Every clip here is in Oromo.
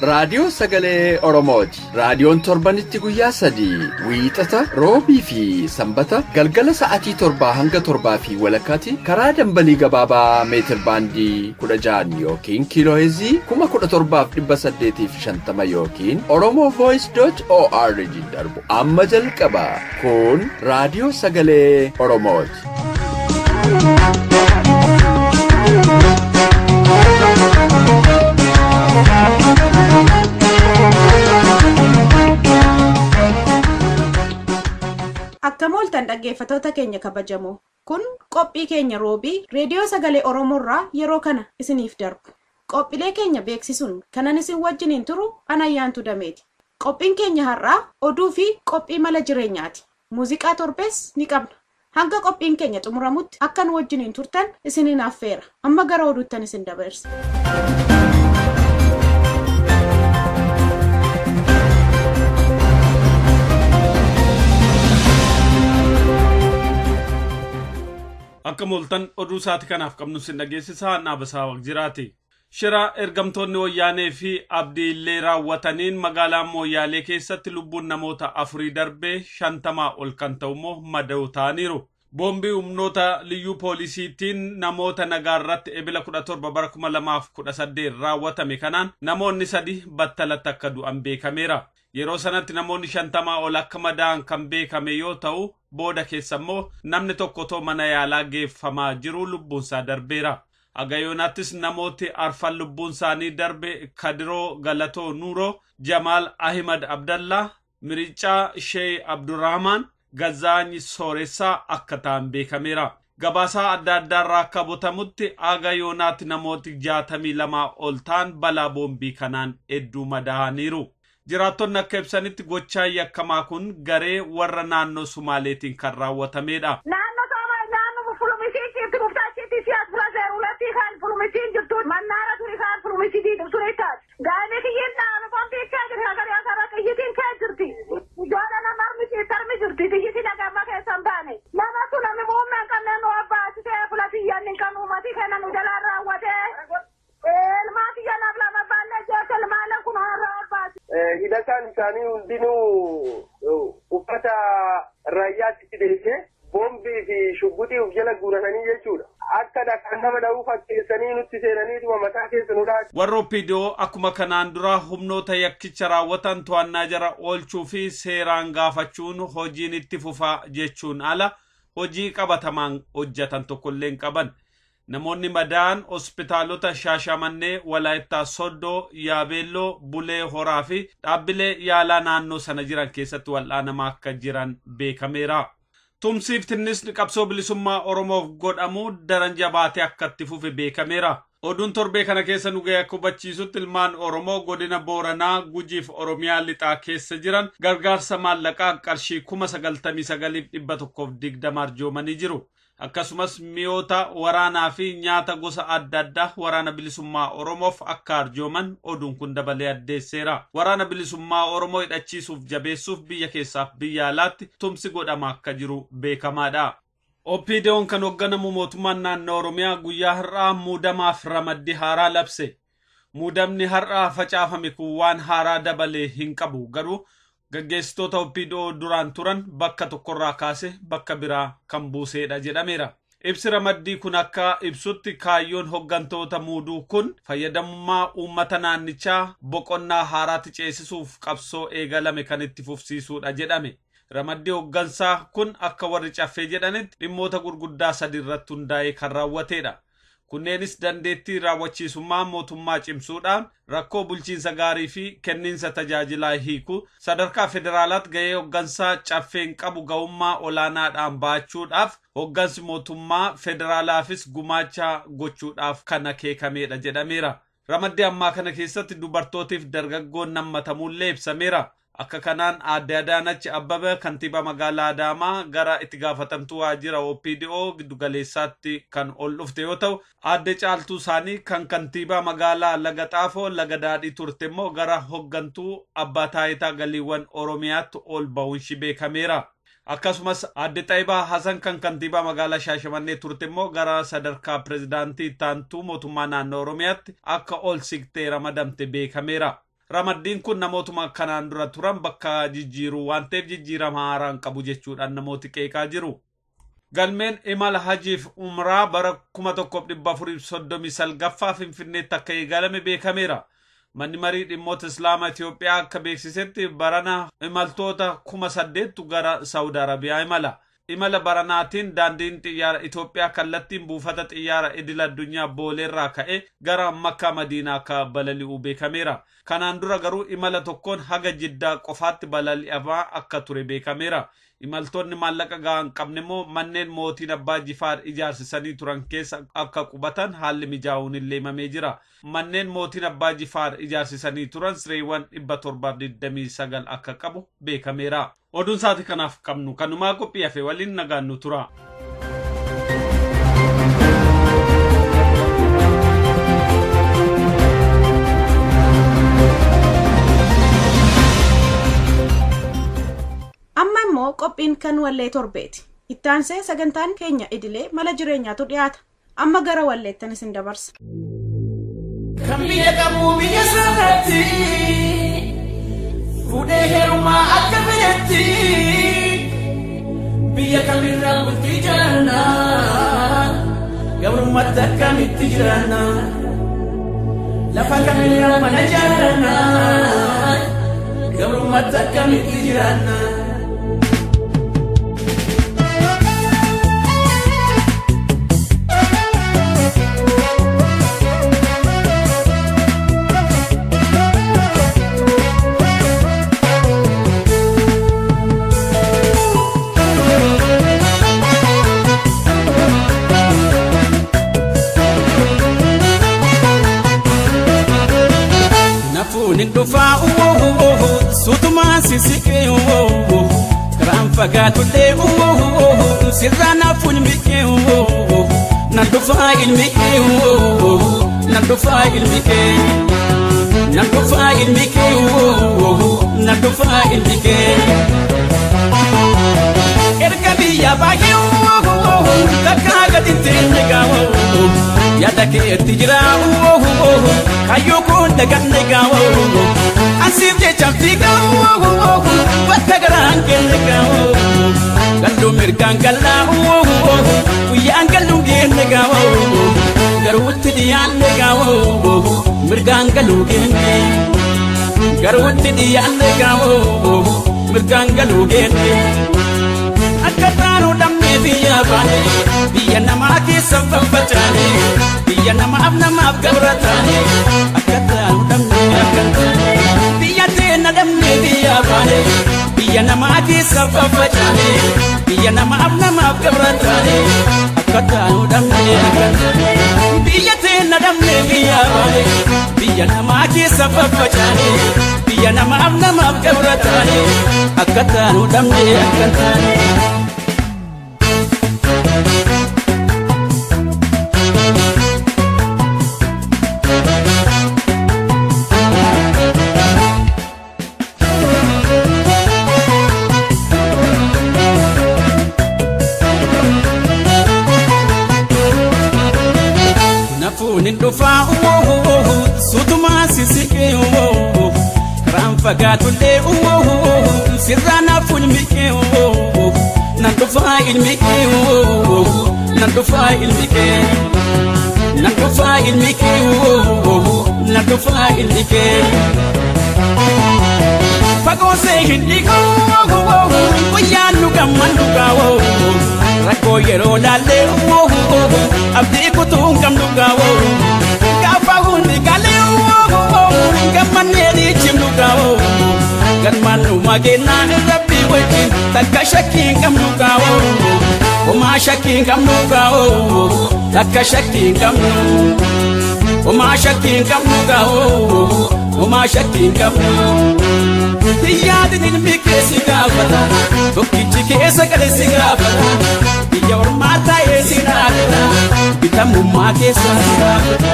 Raadiyoo Sagalee Oromooti. Raadiyoon torbanitti guyyaa 3 wiixata, roobii fi sanbata galgala sa'aatii 7 hanga 7:30 karaa dambalii gabaabaa meetir baandii 16 yookiin kiiloo heerzii 17,850 yookiin oromovoice.org darbu amma jalqaba. Kun Raadiyoo Sagalee Oromooti. Akka mooltan dhaggeeffattoota keenya kabajamoo, kun qophii keenya roobii reediyoo sagalee Oromoorraa yeroo kana isiniif darbu. Qophiilee keenya beeksisuun kanan isin wajjiniin turu Anayyaantu Dameeti. Qophiin keenya har'aa oduu fi qophii mala jireenyaati. Muuziqaa torbees ni qabna. Hanga qophiin keenya xumuramutti akka nu wajjiniin turtan isiniin affeera. Amma gara oduuttan isin dabarsa. Akka mooltan oduu isaati kanaaf qabnu sin dhageessisaa Naabasaa Waqjiraati. Shira ergamtoonni Wayyaanee fi Abdiillee raawwataniin magaalaa Mooyyaalee keessatti lubbuun namoota 4 darbee 50 ol kan ta'u immoo mada'u ta'aniiru. Boombii humnoota liyyuu poolisiitiin namoota nagaa irratti ebila 17 bara 2018 raawwatame kanaan namoonni 3 battalatti akka du'an beekameera. Yeroo sanatti namoonni 50 ol akka madaa'an kan beekame yoo ta'u, booda keessa immoo namni tokko otoo mana yaalaa geeffamaa jiru lubbuunsaa darbeera. Agayoonaattis namooti arfan lubbuun isaanii darbe Kadiroo Galatoo Nuuroo, Jamaal Ahimad Abdallaa, Miricaa Shee Abdurrahmaan, Gazaany Sooressaa akka ta'an beekameera. Gabaasaa adda addaarraa akka butamutti Agayoonaatti namooti 62 ol ta'an balaa boombii kanaan hedduu madaa'aniiru. Jiraattonni akka ibsanitti gochaa yakkamaa kun garee warra naannoo Sumaaleetiin kan raawwatamedha. Naannoo Somaalee naannoo Fulumisiitti muftachiitti siyaas fula seerulatti kan Fulumisiin jirtu mannaara turi kan Fulumisiitti turi taati. Gaanii kiyyiin dhaame boombii kee jirti hagari asara kiyyitiin kee jirti. Ijoollee nama armisi tarmi jirti xiyyitiin hagamma keessan baane. Nama sun namni muummee hin qabne nu abbaasisee fula xiyyan hin qabnu uummatii kenna nu jalaan raawwatee. Ilmaan kiyya lama lama baallee jecha ilmaan kun har'a abbaasi. Hidhataan isaanii hundinuu uffata raayyaatti deemee boombii fi shugguxii of jala guuratanii jechuudha. Akka dhakaan nama dha'uu fakkeessanii nutti seenaniituma mataa keessa nu dhaha. Warra OPDO akkuma kanaan dura humnoota yakkicha raawwatan to'annaa jara oolchuu fi seeraan gaafachuun hojiin itti fufaa jechuun ala hojii qabatamaan hojjetan tokkollee hin qaban. Namoonni madaa'an hospitaalota Shaashamannee, Walaayittaa Soddoo, Yaabeelloo, Bulee Horaa fi dhaabbilee yaalaa naannoo sana jiran keessatti wal'aanamaa akka jiran beekameera. Tumsiif tinnisni qabsoo bilisummaa Oromoof godhamu daran jabaatee akka itti fufe beekameera. Oduun torbee kana keessa nu ga'e akka hubachiisutti ilmaan Oromoo godina Booranaa, Gujiif Oromiyaa lixaa keessa jiran gargaarsa maallaqaa qarshii 99,120 arjoomanii jiru. Akkasumas mi'oota waraanaa fi nyaata gosa adda addaa waraana bilisummaa Oromoof akka arjooman oduun kun dabalee addeesseera. Waraana bilisummaa Oromoo hidhachiisuuf jabeessuuf biyya keessaaf biyya alaatti tumsi godhama akka jiru beekamaadha. OPDO'n kan hoogganamu mootummaan naannoo Oromiyaa guyyaa har'aa muudamaaf ramaddii haaraa labse. Muudamni har'aa facaafame kun waan haaraa dabalee hin qabu, garuu gaggeessitoota OPDO duraan turan bakka tokkorraa kaase bakka biraa kan buusedha jedhameera. Ibsi ramaddii kun akka ibsutti kaayyoon hooggantoota muuduu kun fayyadamummaa uummata naannichaa boqonnaa haaraatti ceesisuuf qabsoo eegalame kan itti fufsiisuudha jedhame. Ramaddii hooggansaa kun akka warri caffee jedhanitti dhimmoota gurguddaa sadi irratti hundaa'ee kan raawwatedha. Kunneenis dandeettii raawwachiisummaa mootummaa cimsuudhaan rakkoo bulchiinsa gaarii fi kenniinsa tajaajilaa hiikuu, sadarkaa federaalaatti gahee hooggansaa caffeen qabu ga'ummaa olaanaadhaan baachuudhaaf hooggansi mootummaa federaalaafis gumaacha gochuudhaaf kan akeekamedha jedhameera. Ramaddii ammaa kana keessatti dubartootiif dargaggoon nammatamuullee ibsameera. Akka kanaan Aadde Adaanach Abbabee kantiibaa magaalaa Adaamaa gara itti gaafatamtuu waajjira OPDO giddugaleessaatti kan ol dhufte yoo ta'u, Aadde Caaltuu isaanii kan kantiibaa magaalaa Laga Xaafoo Laga Daadhii turte immoo gara hooggantuu Abbaa Taayitaa Galiiwwan Oromiyaatti ol ba'uun ishee beekameera. Akkasumas Aadde Xaayibaa Hasan kan kantiibaa magaalaa Shaashamannee turte immoo gara sadarkaa pirezidaantii itti aantuu mootummaa naannoo Oromiyaatti akka ol siqtee ramadamte beekameera. Ramaddiin kun namootuma kanaan dura turan bakka jijjiiruu waan ta'eef jijjiirama haaraa hin qabu jechuudhaan namooti qeeqaa jiru. Galmeen imala hajiif umraa bara 1439ffaa Finfinneetti akka eegalame beekameera. Manni marii dhimmoota Islaamaa Itoophiyaa akka beeksisetti barana imaltoota 8,000 gara Saawud Arabiyaa imala. Imala baranaatiin daandiin xiyyaara Itoophiyaa kallattiin buufata xiyyaara idil addunyaa Booleerraa ka'ee gara Makkaa Madiinaa akka balali'u beekameera. Kanaan dura garuu imala tokkoon haga Jiddaa qofaatti balali'amaa akka ture beekameera. Imaltoonni maallaqa gahaa hin qabne immoo manneen mootiin Abbaa Jifaar ijaarsisanii turan keessa akka qubatan haalli mijaa'uun illee himamee jira. Manneen mootiin Abbaa Jifaar ijaarsisanii turan sireewwan 729 akka qabu beekameera. Oduun sa'aatii kanaaf qabnu kanumaa qophii hafe waliin nagaan nu tura. Amma immoo qophiin kan wallee torbeeti. Ittaansee sagantaan keenya idilee mala jireenyaatu dhiyaata. Amma gara walleettan isin dabarsa. Kan biyya qabu biyya sanatti fuudhee heerumaa akka fedhetti biyya kamirraa bultii jiraannaa gabrummaatti akkamitti jiraannaa lafa kamirraa mana ijaarrannaa gabrummaatti akkamitti jiraannaa. Nafuun dhufaa suutumaan sisiqee karaan fagaatullee sirraa nafuun miqee nan dhufaa ilmi kee nan dhufaa ilmi kee nan dhufaa ilmi kee nan dhufaa ilmi kee. Erga biyya baay'ee takkaa gadi ta'e gaawoo yaada keetti jira kayyoo kun daganne gaawoo asiif jecha fiigaa bakka garaan kenne gaawoo galluu mirgaan gallaa guyyaan galluu geenne gaawoo garuutti dhiyaanne gaawoo mirgaan galuu geenne garuutti dhiyaanne gaawoo mirgaan galuu geenne. Akka taanu dhabnee biyya baane biyya namaa keessa faffacaane biyya namaaf namaaf gabra taane akka taanu dhabnee akka taane biyya teena dhabnee biyya baane biyya namaa keessa faffacaane biyya namaaf namaaf gabra taane akka taanu dhabnee akka taane biyya teena dhabnee biyya baane biyya namaa keessa faffacaane biyya namaaf namaaf gabra taane akka taanu dhabnee akka taane. Nafuun dhufaa suutumaan sisiqee karaan fagaatullee sirraa nafuun miqee nan dhufaa ilmi kee nan dhufaa ilmi kee nan dhufaa ilmi kee nan dhufaa ilmi kee. Fagoo see hin dhiqoo guyyaan nu gammannu gaawoo rakkoo yeroo laallee abdii kutuu hin qabnu gaawoo gaafa hundi galee gammannee dhiichifnu gaawoo galmaan nu mageennaa rabbii wajjin takka shakkii hin qabnu gaawoo homaa shakkii hin qabnu gaawoo takka shakkii hin qabnu homaa shakkii hin qabnu gaawoo homaa shakkii hin qabnu. Yaadin ilmi kee si gaafata tokkichi keessa gale si gaafata biyya ormaa taa'ee si dhaabata bitamummaa keessa si gaafata.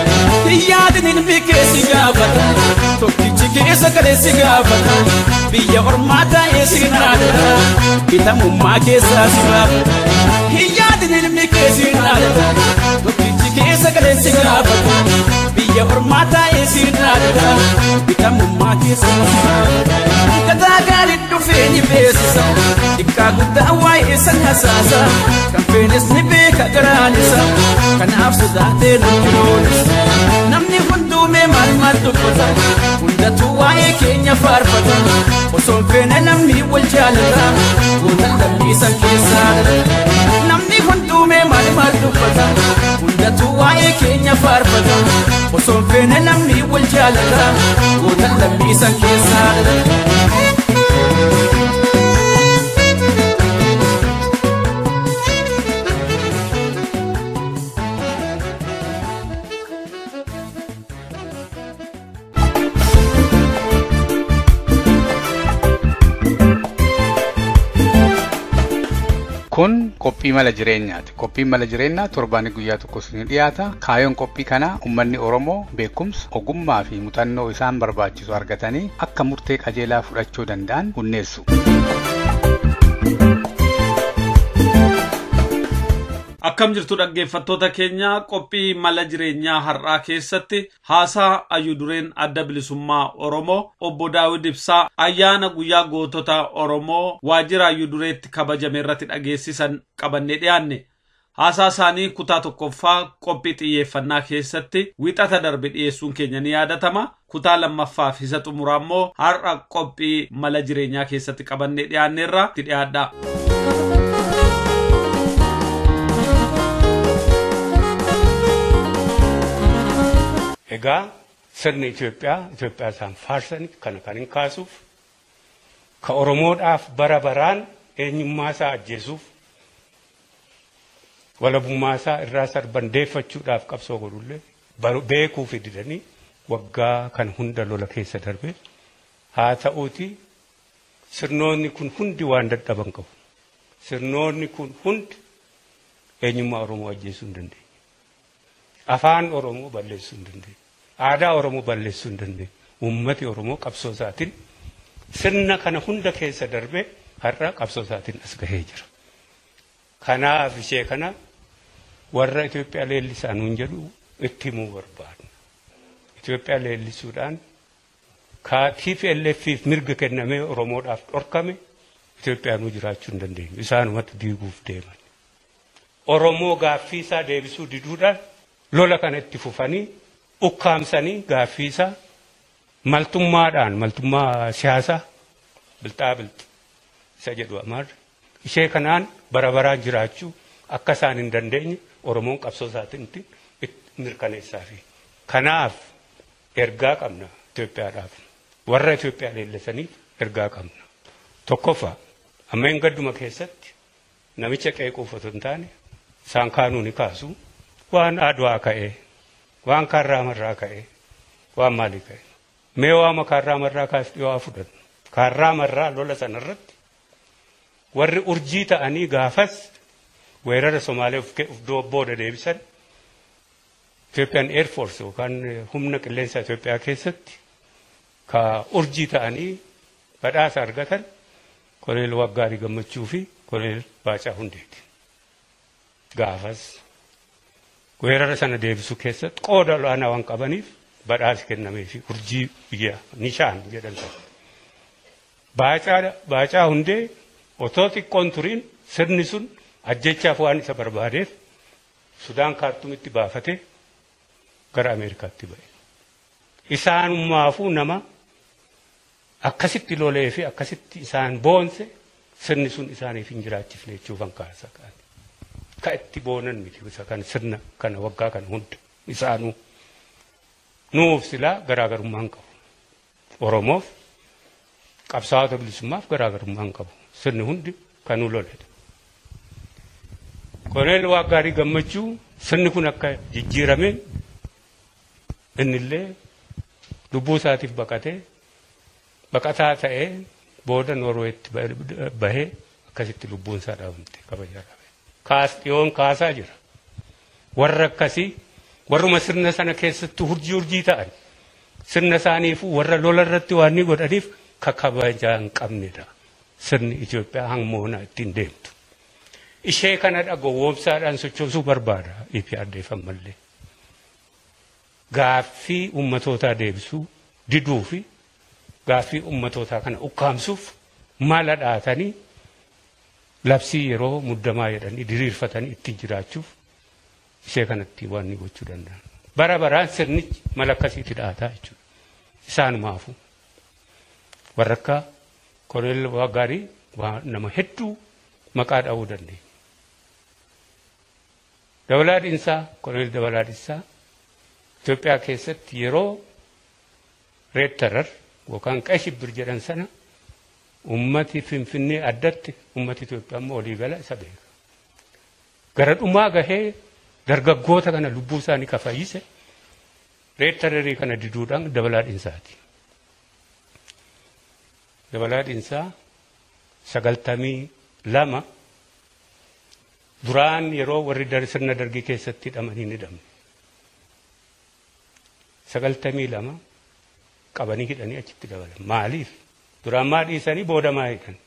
Yaadin ilmi kee si gaafata tokkichi keessa gale si gaafata biyya ormaa taa'ee si dhaabata bitamummaa keessa si gaafata. Yaadin ilmi kee si dhaabata tokkichi keessa gale si gaafata biyya ormaa taa'ee si dhaabata. yaadata bitamummaa keessa gadaa gaarii dhufee ni beeksisa xiqqaa guddaa waa'ee san hasaasa kan feenes ni beeka garaan isa kanaaf sodaatee nutti roonis namni hunduumee maal maal dubbata hundatu waa'ee keenya faarfata osoo hin feene namni wal jaalata goota lammiisan keessaa namni hunduumee maal maal dubbata hundatu waa'ee keenya faarfata osoo hin feene namni wal jaalata goota lammiisan keessaa. Kun qophii mala jireenyaati. Qophiin mala jireenyaa torbaanii guyyaa tokko isinii dhiyaata. Kaayyoon qophii kanaa uummanni Oromoo beekumsa, ogummaa fi muuxannoo isaan barbaachisu argatanii akka murtee qajeelaa fudhachuu danda'an hunneessu. Akkam jirtu dhaggeeffattoota keenya qophii mala jireenyaa har'aa keessatti haasaa ayyudureen adda bilisummaa Oromoo obbo Daawid Ibsaa ayyaana guyyaa gootota Oromoo waajjira ayyudureetti kabajame irratti dhageessisan qabannee dhiyaanne. Haasaa isaanii kutaa tokkoffaa qophii xiyyeeffannaa keessatti wixata darbe dhiyeessuun keenya ni yaadatama. Kutaa lammaffaa fi isa xumuraa immoo har'a qophii mala jireenyaa keessatti qabannee dhiyaanneerra itti dhiyaadha. Egaa sirni Itoophiyaa isaan faarsan kana kan hin kaasuuf ka Oromoodhaaf bara baraan eenyummaa isaa ajjeesuuf walabummaa isaa irraa sarbandeeffachuudhaaf qabsoo godhullee beekuu fi didanii waggaa kan hunda lola keessa darbe haa ta'uuti sirnoonni kun hundi waan dadhaban qabu. Sirnoonni kun hundi eenyummaa Oromoo ajjeesuu hin dandeenye. Afaan Oromoo balleessuu hin dandeenye. Aadaa Oromoo balleessuu hin dandeenye. Uummati Oromoo qabsoo isaatiin sirna kana hunda keessa darbe har'a qabsoo isaatiin as gahee jira. Kanaaf ishee kana warra Itoophiyaa leellisaa nuun jedhu itti himuu barbaadna. Itoophiyaa leellisuudhaan TPLF'if mirga kennamee Oromoodhaaf dhorkame Itoophiyaanuu jiraachuu hin dandeenyu. Isaanumatti diiguuf deeman. Oromoo gaaffii isaa deebisuu diduudhaan lola kana itti fufanii ukkaamsanii gaaffii isaa maltummaadhaan maltummaa siyaasaa bilxaa bilxi isa jedhu amaarri ishee kanaan bara baraan jiraachuu akka isaan hin dandeenye Oromoon qabsoo isaatiin itti mirkaneessaafi. Kanaaf ergaa qabna Itoophiyaadhaaf. Warra Itoophiyaa leellisaniif ergaa qabna. Tokkoffaa amma hin gadduma keessatti namicha qeequuf otoo hin taane isaan kaanuu ni kaasu. Waan Adwaa ka'ee, waan Kaarraa Marraa ka'ee, waan maalii ka'e. Mee waama Kaarraa Marraa kaas dhiyoo fudhannu. Kaarraa Marraa lola sanarratti warri urjii ta'anii gaafas weerara Somaalee of booda deebisan Ethiopian Air Force yookaan humna qilleensa Itoophiyaa keessatti ka urjii ta'anii badhaasa argatan Koloneel Waggaarii Gammachuu fi Koloneel Baacaa Hundeeti. Gaafas weerara sana deebisuu keessatti qooda olaanaa waan qabaniif badhaasi kennamee fi urjii biyya nishaan jedhan sana. Baacaa Hundee otoo xiqqoon turiin sirni sun ajjechaaf waan isa barbaadeef Sudaan Kaartumitti baafatee gara Ameerikaatti ba'e. Isaanummaafuu nama akkasitti lolee fi akkasitti isaan boonse sirni sun isaaniif hin jiraachifne jechuufan kaasa ka'an. Ka itti boonan miti isa kan sirna kana waggaa kana hunda isaanuu nuuf silaa garaagarummaa hin qabu. Oromoof qabsaa'ota bilisummaaf garaagarummaa hin qabu. Sirni hundi kanuu loledha. Koloneel Waggaarii Gammachuu sirni kun akka jijjiirame innillee lubbuu isaatiif baqatee baqataa ta'ee booda Noorweetti bahee akkasitti lubbuun isaa dhaabamte kabajaa dhabe. Kaas dhiyoon kaasaa jira. Warra akkasii warruma sirna sana keessatti urjii urjii ta'an sirna isaaniifuu warra lola irratti waan ni godhaniif kabajaa hin qabnedha. Sirni Itoophiyaa hanga ittiin deemtu. Ishee kana gowwoomsaadhaan sochoosuu barbaada EPRDF ammallee. Gaaffii ummatootaa deebisuu diduu fi gaaffii ummatootaa kana ukkaamsuuf mala dhaatanii labsii yeroo muddamaa jedhanii diriirfatanii ittiin jiraachuuf ishee kanatti waan ni gochuu danda'an. Bara baraan sirnichi mala akkasiitti dhaataa jechuudha. Isaanumaafuu warra akka Koloneel Waggaarii nama hedduu maqaa dha'uu dandeenya. Dabalaa Dhiinsaa, Koloneel Dabalaa Dhiinsaa Itoophiyaa keessatti yeroo Red Terror yookaan Qeey Shibbir jedhan sana ummati Finfinnee addatti ummati Itoophiyaa immoo waliigala isa beeka. Gara dhumaa gahee dargaggoota kana lubbuu isaanii kafayyise Red Terrorii kana diduudhaan Dabalaa Dhiinsaati. Dabalaa Dhiinsaa 92 duraan yeroo warri sirna dargii keessatti hidhamanii ni hidhamne. 92 qabanii hidhanii achitti dabalan. Maaliif? Duraan maa dhiisanii booda maa hidhan?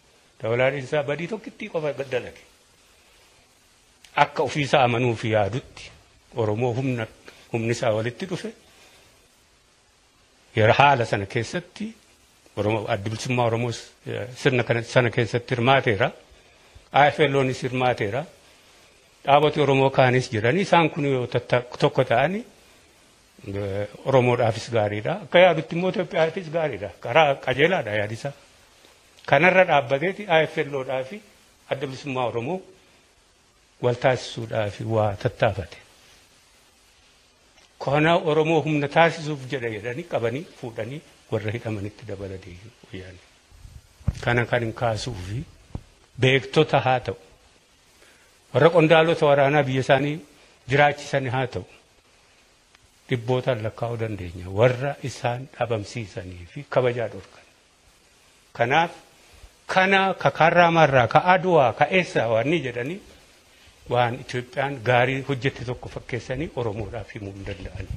Dabalaa Dhiinsaa badii tokkittii qofa dalage. Akka ofiisaa amanuu fi yaadutti Oromoo humni isaa walitti dhufe yeroo haala sana keessatti Oromoo adda bilisummaa Oromoos sirna sana keessatti hirmaateera. AFLOnis hirmaateera. Dhaaboti Oromoo kaanis jiranii isaan kun yoo tokko ta'anii Oromoodhaafis gaariidha. Akka yaadutti immoo Itoophiyaafis gaariidha. Karaa qajeelaadha yaadisaa. Kanarra dhaabbateeti AFLOdhaa fi adda bilisummaa Oromoo wal taasisuudhaaf waa tattaafate. Kana Oromoo humna taasisuuf jedha jedhanii qabanii fuudhanii warra hidhamanitti dabalatee wayyaane. Kana kan hin kaasuu fi beektota haa ta'u warra qondaalota waraanaa biyya isaanii jiraachisan haa ta'u dhibbootaan lakkaa'uu dandeenya warra isaan dhabamsiisanii fi kabajaa dhorkan. Kanaaf kana kakaarraamaarraa ka Aduwaa ka eessaa waan ni jedhanii waan Itoophiyaan gaarii hojjette tokko fakkeessanii Oromoodhaaf himuu hin danda'ani.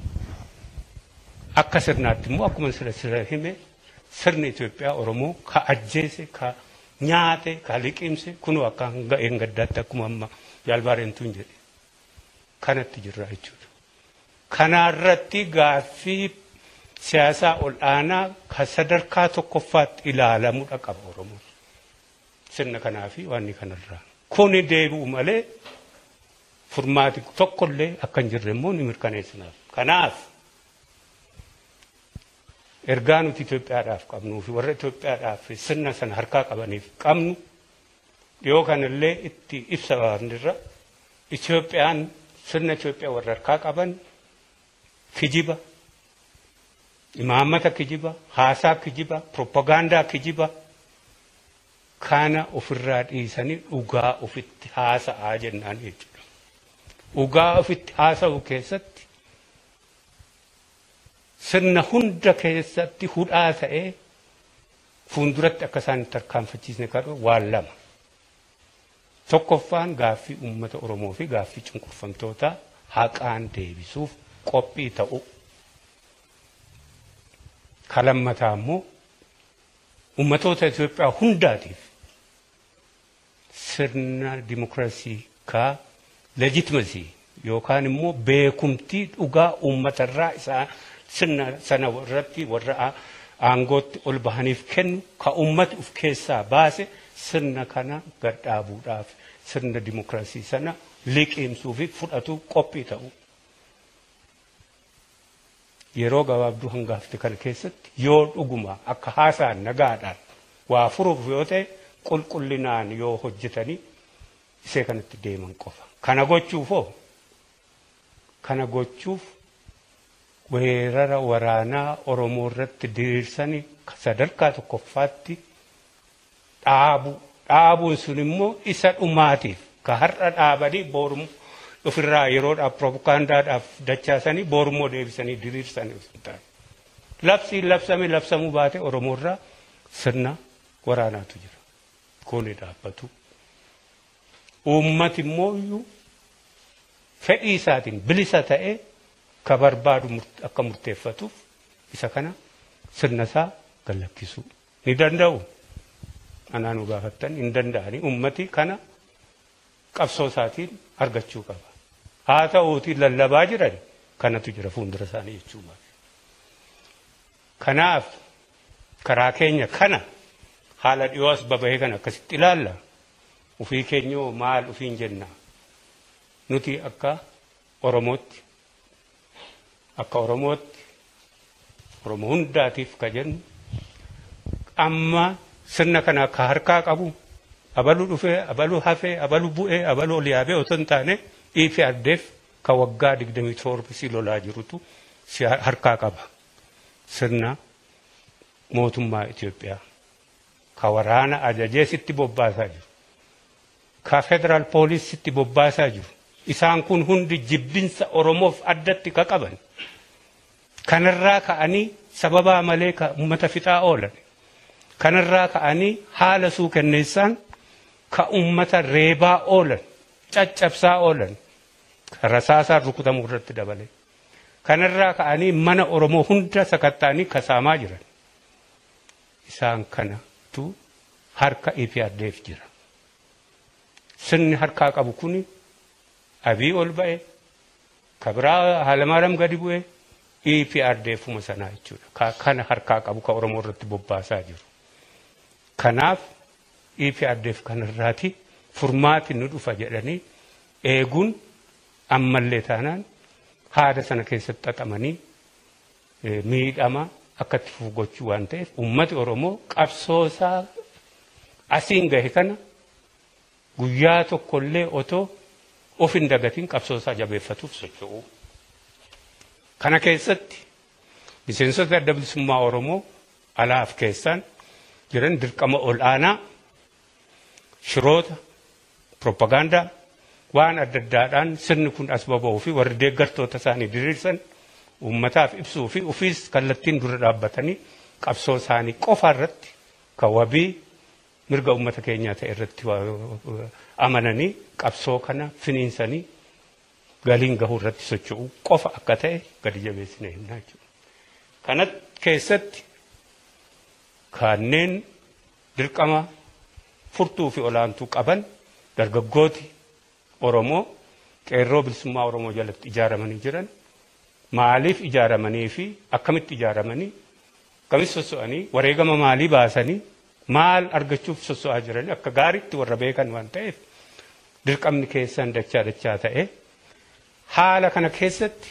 Akka sirnaatti immoo akkuma sira hime sirni Itoophiyaa Oromoo ka ajjeese ka nyaate ka liqimse kunoo akka hanga gaddaatti akkuma amma Jaalbaareentuun jedhe kanatti jirra jechuudha. Kanarratti gaaffii siyaasaa ol'aanaa ka sadarkaa tokkoffaatti ilaalamuudha qaba Oromoon. Sirna kanaa fi waan kanarraa. Kuni deebi'u malee furmaati tokkollee akka hin jirre immoo ni mirkaneessinaaf. Kanaaf ergaa nuti Itoophiyaadhaaf qabnuu fi warra Itoophiyaadhaaf sirna sana harkaa qabaniif qabnu dhiyoo kanallee itti ibsa baafnirra Itoophiyaan sirna Itoophiyaa warra harkaa qaban kijiba, imaammata kijiba, haasaa kijiba, propagaandaa kijiba kana ofirraa dhiisanii dhugaa ofitti haasa'aa jennaan jechuudha. Dhugaa ofitti haasa'u keessatti sirna hunda keessatti hudhaa ta'ee fuulduratti akka isaan tarkaanfachiisne kadhu waan lama. Tokkoffaan gaaffii uummata Oromoo fi gaaffii cunqurfamtootaa haqaan deebisuuf qophii ta'u. Kalammataa immoo uummatoota Itoophiyaa hundaatiif sirna dimokiraasii ka legitimacy yookaan immoo beekumtii dhugaa uummatarraa isaa sirna sana irratti warra aangootti ol bahaniif kennu ka uummati of keessaa baase sirna kana gadhaabuudhaaf sirna dimokiraasii sana liqimsuu fi fudhatu qophii ta'u. Yeroo gabaabduu hangaafte kana keessatti yoo dhuguma akka haasaan nagaadhaan waa furuuf yoo ta'e qulqullinaan yoo hojjetanii isee kanatti deeman qofa. Kana gochuufoo kana gochuuf weerara waraanaa Oromoo irratti diriirsanii sadarkaa tokkoffaatti dhaabu. Dhaabuun sun immoo isa dhumaatiif ka har'a dhaabanii boru ofirraa yeroodhaaf propagaandaadhaaf dachaasanii borummoo deebisanii diriirsanii osoo hin taane. Labsiin labsame labsamuu baate Oromoo irraa sirna waraanaatu jira. Kuni dhaabbatu. Uummati immoo iyyuu fedhii isaatiin bilisa ta'ee ka barbaadu akka murteeffatuuf isa kana sirna isaa gallakkisuu ni danda'u. Anaa nu gaafattan hin danda'ani. Uummati kana qabsoo isaatiin argachuu qaba. Haa ta'uutii lallabaa jiran Kanatu jira fuuldura isaanii jechuudha. Kanaaf karaa keenya kana haala dhiyoo as babahee kana akkasitti ilaalla. Ufii keenyoo maal ufiin jenna? Nuti akka Oromootti Oromoo hundaatiif ka jennu amma sirna kana akka harkaa qabu abaluu dhufee abaluu hafee abaluu bu'ee abaluu ol yaabee otoo hin taane EPRDF ka waggaa 27 si lolaa jirutu si harkaa qaba. Sirna mootummaa Itoophiyaa ka waraana ajajee sitti bobbaasaa jiru, ka federaal poolis sitti bobbaasaa jiru. Isaan kun hundi jibbinsa Oromoof addatti ka qaban. Kanarraa ka'anii sababaa malee ka uummata fixaa oolan. Kanarraa ka'anii haala suukanneessaan ka uummata reebaa oolan, caccabsaa oolan, rasaasaan rukutamuu irratti dabale. Kanarraa ka'anii mana Oromoo hunda sakatta'anii kasaamaa jiran. Isaan kanatu harka EPRDF jira. Sirni harkaa qabu kuni Abiy ol ba'e, Kabiraa Haalamaaram gadi bu'e, EPRDFuma sanaa jechuudha. Kana harkaa qabu ka Oromoo irratti bobbaasaa jiru. Kanaaf EPRDF kanarraati furmaati nu dhufa jedhanii eeguun ammallee taanaan haada sana keessatti xaxamanii miidhama akka itti fufu gochuu waan ta'eef uummati Oromoo qabsoosaa asiin gahe kana guyyaa tokkollee otoo of hin dagatiin qabsoosaa jabeeffatuuf socho'u. Kana keessatti miseensota adda bilisummaa Oromoo alaaf keessaan jiran dirqama ol'aanaa shiroota propagaandaa waan adda addaadhaan sirni kun as baba'uu fi warri deeggartoota isaanii diriirsan uummataaf ibsuu fi ofiis kallattiin dura dhaabbatanii qabsoo isaanii qofa irratti kan wabii mirga uummata keenyaa ta'e irratti amananii qabsoo kana finiinsanii galiin gahuu irratti socho'uu qofa akka ta'e gadi jabeessinee himnaa jechuudha. Kana keessatti kanneen dirqama furtuu fi olaantuu qaban dargaggooti Oromoo qeerroo bilisummaa Oromoo jalatti ijaaramanii jiran maaliif ijaaramanii fi akkamitti ijaaramanii akkamitti sosso'anii wareegama maalii baasanii maal argachuuf sosso'aa jiran akka gaariitti warra beekan waan ta'eef dirqamni keessan dachaa dachaa ta'e haala kana keessatti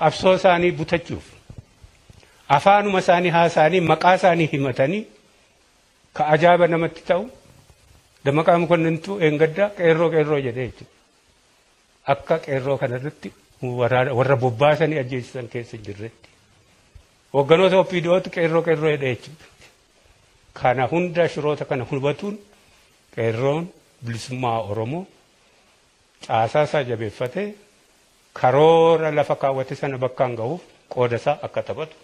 qabsoo isaanii butachuuf afaanuma isaanii haasaanii maqaa isaanii himatanii ka ajaa'iba namatti ta'u Dammaqaa Mokonnintu eengaddaa qeerroo qeerroo jedhee jechuudha. Akka qeerroo kanarratti warra bobbaasanii ajjeesisan keessa jirretti. Hoogganoota OPDOtu qeerroo qeerroo jedhee jechuudha. Kana hunda shiroota kana hubatuun qeerroon bilisummaa Oromoo caasaa isaa jabeeffatee karoora lafa kaawwate sana bakkaan gahuuf qooda isaa akka taphatu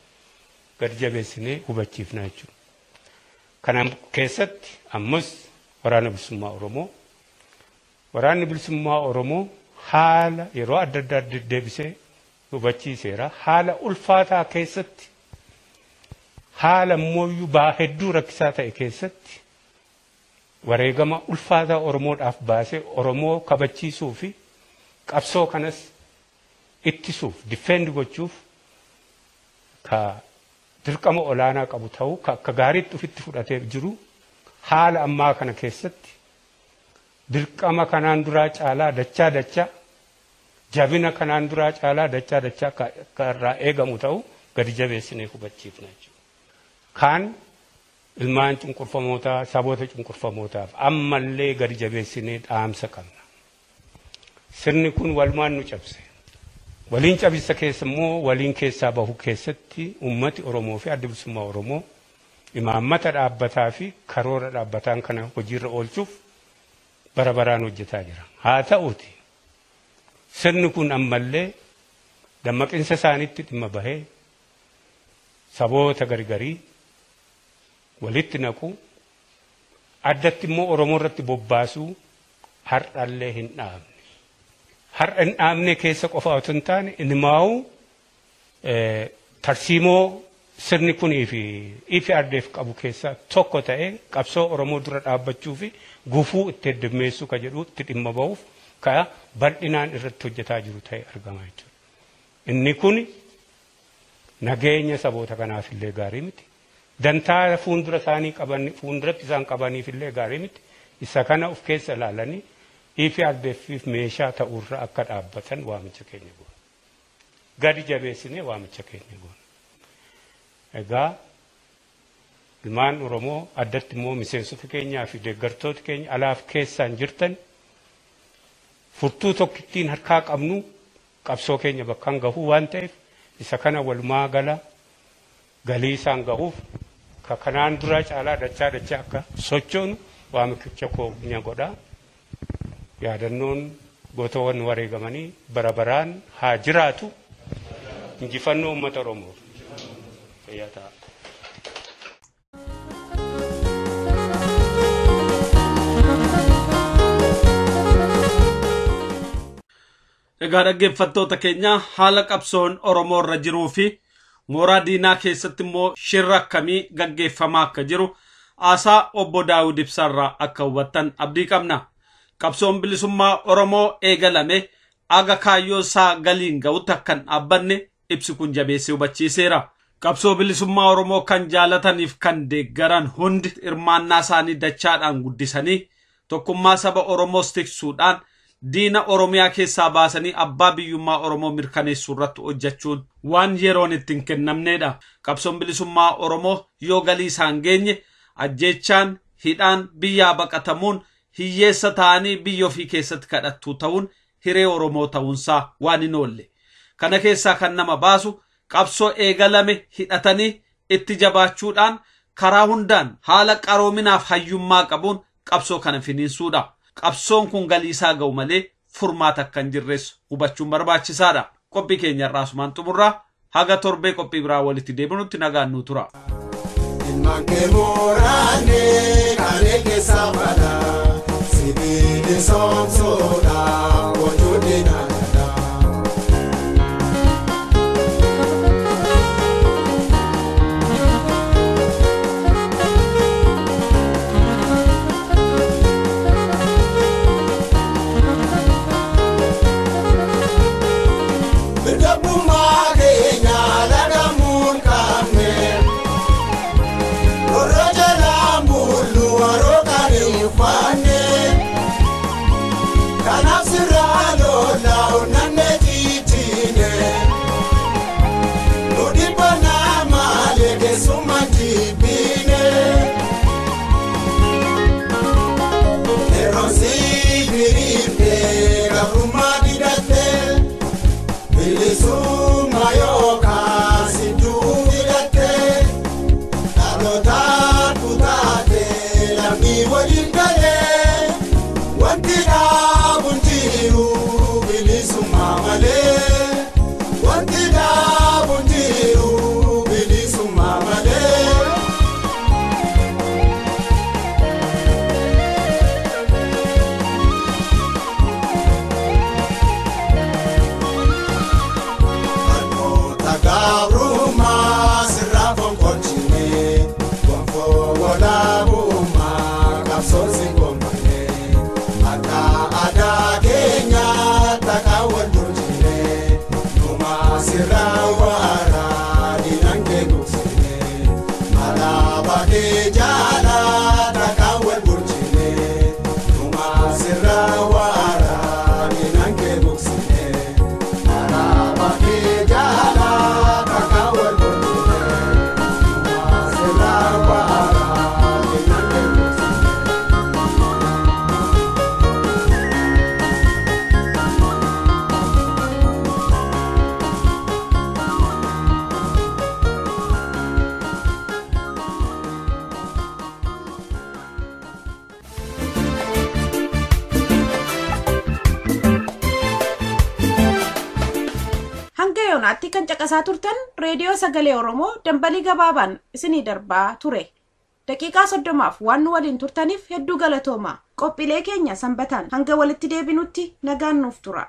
gadi jabeessinee hubachiifna jechuudha. Kana keessatti ammas waraana bilisummaa Oromoo waraanni bilisummaa Oromoo haala yeroo adda addaa deddeebisee hubachiiseera. Haala ulfaataa keessatti haala mooyyuu baa hedduu rakkisaa ta'e keessatti wareegama ulfaataa Oromoodhaaf baasee Oromoo kabachiisuu fi qabsoo kanas ittisuuf difeendi gochuuf ka dirqama olaanaa qabu ta'uu ka akka gaariitti ofitti fudhatee jiru haala ammaa kana keessatti dirqama kanaan duraa caalaa dachaa dachaa jabina kanaan duraa caalaa dachaa dachaa ka irraa eegamu ta'uu gadi jabeessinee hubachiifna jechuudha. Kaan ilmaan cunqurfamootaa saboota cunqurfamootaaf ammallee gadi jabeessinee dhaamsa qabna. Sirni kun walumaan nu cabse. Waliin cabisa keessa immoo waliin keessaa bahu keessatti uummati Oromoo fi adda bilisummaa Oromoo imaammata dhaabbataa fi karoora dhaabbataan kana hojiirra oolchuuf bara baraan hojjetaa jira. Haa ta'uuti sirni kun ammallee dammaqinsa isaaniitti dhimma bahee saboota gargarii walitti naqu addatti immoo Oromoo irratti bobbaasuu har'allee hin dhaabne. Har'a hin dhaabne keessa qofa otoo hin taane inimaa'u tarsiimoo sirni kunii fi EPRDF qabu keessaa tokko ta'ee qabsoo Oromoo dura dhaabbachuu fi gufuu itti heddummeessuu ka jedhu itti dhimma bahuuf ka bal'inaan irratti hojjetaa jiru ta'e argama jechuudha. Inni kun nageenya saboota kanaaf illee gaarii miti. Dantaa fuuldura isaanii qaban fuulduratti isaan qabaniif illee gaarii miti. Isa kana of keessa ilaalanii EPRDF meeshaa ta'urra akka dhaabbatan waamicha keenya goona. Gadi jabeessinee waamicha keenya goona. Egaa ilmaan Oromoo addatti immoo miseensota keenyaa fi deeggartoota keenya alaaf keessaan jirtan furtuu tokkittiin harkaa qabnu qabsoo keenya bakkaan gahuu waan ta'eef isa kana walumaa gala galii isaan gahuuf ka kanaan dura caalaa dachaa dachaa akka sochoonu waamicha keenya godhaa. Yaadannoon gootawwan wareegamanii bara baraan haa jiraatu. Injifannoo uummata Oromoof. Fayyaa ta'a. Egaa dhaggeeffattoota keenya haala qabsoon Oromoo irra jiruu fi mooraa diinaa keessatti immoo shirra akkamii gaggeeffamaa akka jiru haasaa obbo Daawud Ibsaarraa akka hubattan abdii qabna. Qabsoon bilisummaa Oromoo eegalame aga kaayyoo isaa galiin ga'utti akka hin dhaabbanne ibsi kun jabeessee hubachiiseera. Qabsoo bilisummaa Oromoo kan jaalataniif kan deeggaran hundi hirmaannaa isaanii dachaadhaan guddisanii tokkummaa saba Oromoos tiksuudhaan diina Oromiyaa keessaa baasanii abbaa biyyummaa Oromoo mirkaneessuu irratti hojjechuun waan yeroon itti hin kennamnedha. Qabsoon bilisummaa Oromoo yoo galii isaan geenye ajjeechaan hidhaan biyyaa baqatamuun hiyyeessa ta'anii biyya ofii keessatti kadhattuu ta'uun hiree Oromoo ta'uunsaa waan hin oolle. Kana keessaa kan nama baasu qabsoo eegalame hidhatanii itti jabaachuudhaan karaa hundaan haala qaroominaaf hayyummaa qabuun qabsoo kana finiinsuudha. Qabsoon kun galii isaa ga'u malee furmaata akka hin jirres hubachuun barbaachisaadha. Qophii keenya irraa asumaan xumurraa haga torbee qophii biraa walitti deebinutti nagaan nuu tura. Ilmaan kee mooraanee kalee keessa balaa sibiilli soomsoodha bocuudhi naannaa. Biddabummaa keenya lagamuun qabne. Warra jalaan bullu warra kan hin uffanne. Kanaaf sirraa lola onnanne jijjiine. Nu dhibbannaa malee keessummaa jibbine. Yeroon si biriirte gabrummaa didatte. Bilisummaa yookaan si duudhatte. Dhaloota kutaate lamni waliin galee wanti dhaabu hin jiru bilisummaa malee. Wanti dhaabu hin jiru bilisummaa malee. Barnoota gabrummaa sirraa fonqolchine gonfoo walaabummaa qabsoon si gonfanne akka aadaa keenyaa takka wal bulchine numa sirraa waaraa diinaan kee gugsine alaabaa kee jaalaa takka wal bulchine numa sirraa waaraa diinaan kee gugsine. Alaabaa kee jaalaa takka wal bulchine numa sirraa waaraa diinaan kee gugsine. Hanga yoonaatti kan caqasaa turtan reediyoo sagalee Oromoo dambalii gabaabaan isinii darbaa ture. Daqiiqaa 30f waan nu waliin turtaniif hedduu galatooma. Qophiilee keenya sanbataan hanga walitti deebinutti nagaan nuuf tura.